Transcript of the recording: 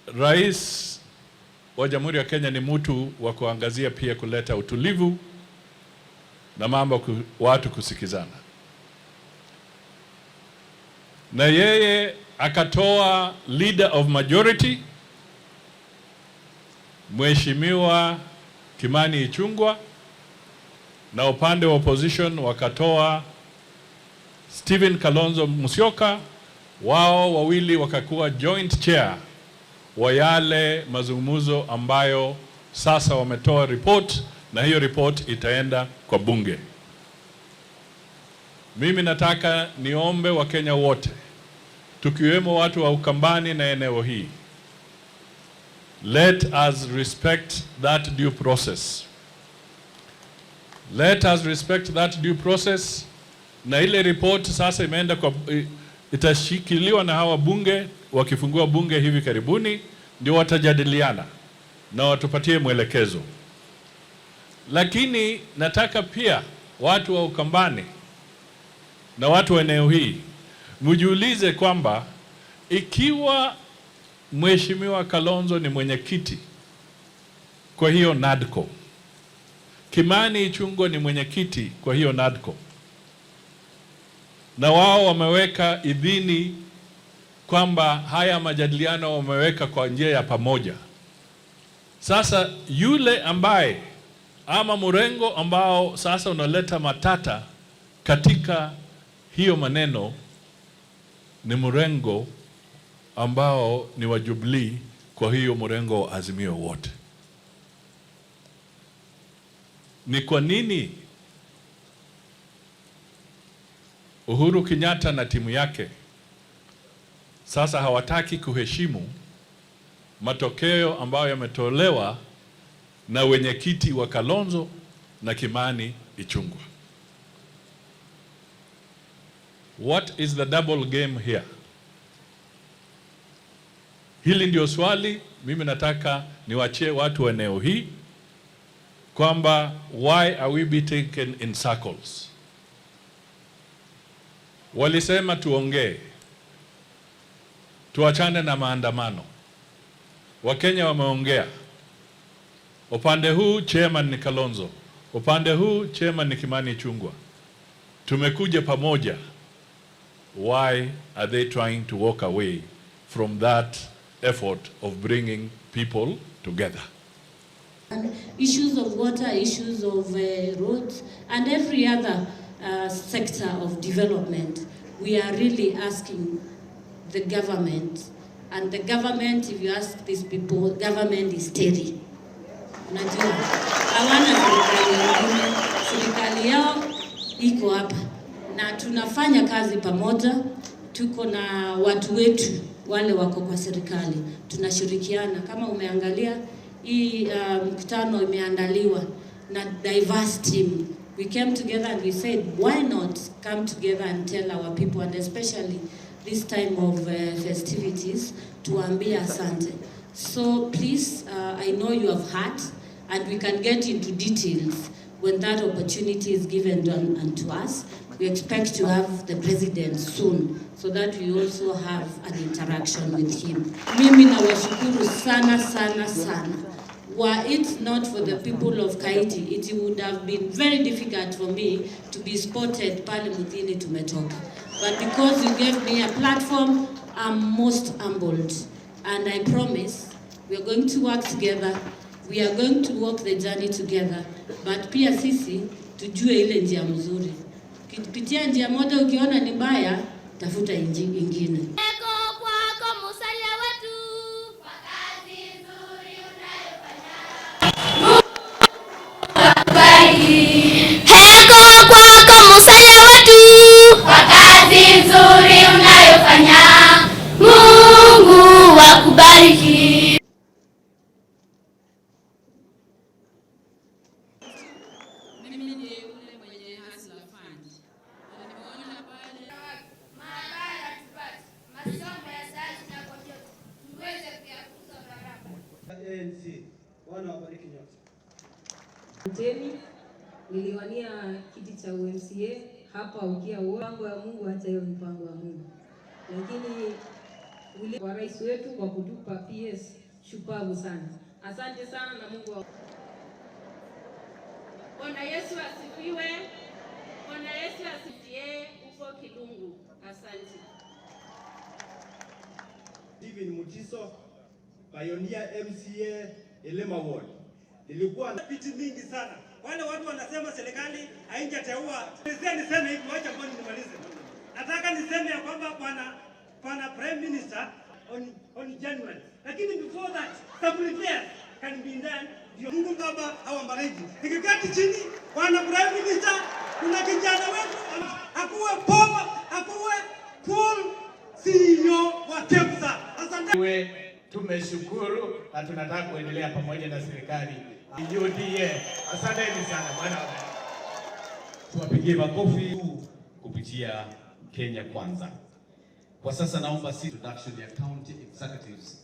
Rais wa Jamhuri ya Kenya ni mtu wa kuangazia pia kuleta utulivu na mambo watu kusikizana. Na yeye akatoa leader of majority Mheshimiwa Kimani Ichung'wah, na upande wa opposition wakatoa Stephen Kalonzo Musyoka. Wao wawili wakakuwa joint chair wa yale mazungumzo ambayo sasa wametoa report, na hiyo report itaenda kwa bunge. Mimi nataka niombe Wakenya wote, tukiwemo watu wa Ukambani na eneo hii, let us respect that due process. Let us respect that due process. Na ile report sasa imeenda kwa, itashikiliwa na hawa bunge, wakifungua bunge hivi karibuni ndio watajadiliana na watupatie mwelekezo. Lakini nataka pia watu wa Ukambani na watu wa eneo hii mjiulize kwamba ikiwa Mheshimiwa Kalonzo ni mwenyekiti kwa hiyo NADCO, Kimani Ichung'wah ni mwenyekiti kwa hiyo NADCO, na wao wameweka idhini kwamba haya majadiliano wameweka kwa njia ya pamoja. Sasa yule ambaye ama mrengo ambao sasa unaleta matata katika hiyo maneno ni mrengo ambao ni wa Jubilee, kwa hiyo mrengo wa Azimio wote. Ni kwa nini Uhuru Kenyatta na timu yake sasa hawataki kuheshimu matokeo ambayo yametolewa na wenyekiti wa Kalonzo na Kimani Ichung'wah? What is the double game here? Hili ndio swali mimi nataka niwachie watu wa eneo hii, kwamba why are we be taken in circles? Walisema tuongee, tuachane na maandamano. Wakenya wameongea. Upande huu chairman ni Kalonzo, upande huu chairman ni Kimani Ichung'wah. Tumekuja pamoja. Why are they trying to walk away from that effort of bringing people together? Issues of water, issues of roads, and every other sector of development. We are really asking the government, and the government, if you ask these people, government is steady. Unajua, hawana serikali nyingine, serikali yao iko hapa na tunafanya kazi pamoja. Tuko na watu wetu wale wako kwa serikali, tunashirikiana. Kama umeangalia hii mkutano imeandaliwa na diverse team. We came together and we said, why not come together and tell our people, and especially this time of festivities, tuambie asante. So please, I know you have heard, and we can get into details when that opportunity is given unto us. We expect to have the president soon so that we also have an interaction with him. Mimi nawashukuru sana sana sana. Were it not for the people of Kaiti, it would have been very difficult for me to be spotted pale Muthini tumetoka. But because you gave me a platform, I'm most humbled. And I promise we are going to work together. We are going to walk the journey together. But pia sisi tujue ile njia mzuri. Ukipitia njia moja ukiona ni mbaya, tafuta ingine. Eko kwako Musalia wetu, kwa kazi nzuri unayofanya. Heko kwako Musalia wetu, kwa kazi nzuri unayofanya. Mungu akubariki. Mimi ndiye yule mwenye Hustler Fund. Na nimeona pale Maabara tupate masomo ya sayansi na kompyuta tuweze kuyakuza barabara. ANC. Bwana wabariki nyote. Mtemi, niliwania kiti cha UMCA hapa Ukia. Mpango ya Mungu, hata hiyo mipango ya Mungu, lakini Wa rais wetu kwa kutupa PS shupavu sana. Asante sana na Mungu wa Bwana Yesu asifiwe. Bwana Yesu asifiwe. Uko Kilungu. Asante. Steven Mutiso, Pioneer MCA Elema Ward. Nilikuwa na viti mingi sana. Wale watu wanasema serikali haijateua. Niseme hivi, wacha mbona nimalize. Nataka niseme ya kwamba bwana Prime Minister on January. Lakini before that, some repairs can be done. Ndio Mungu Baba awabariki. Nikiketi chini, bwana Prime Minister, kuna kijana wetu akuwe poa, akuwe cool CEO wa KEMSA. Asante. We tumeshukuru na tunataka kuendelea pamoja na serikali UDA. Asanteni sana bwana. Tuwapigie makofi kupitia Kenya Kwanza. Kwa sasa naomba si introduction ya county executives.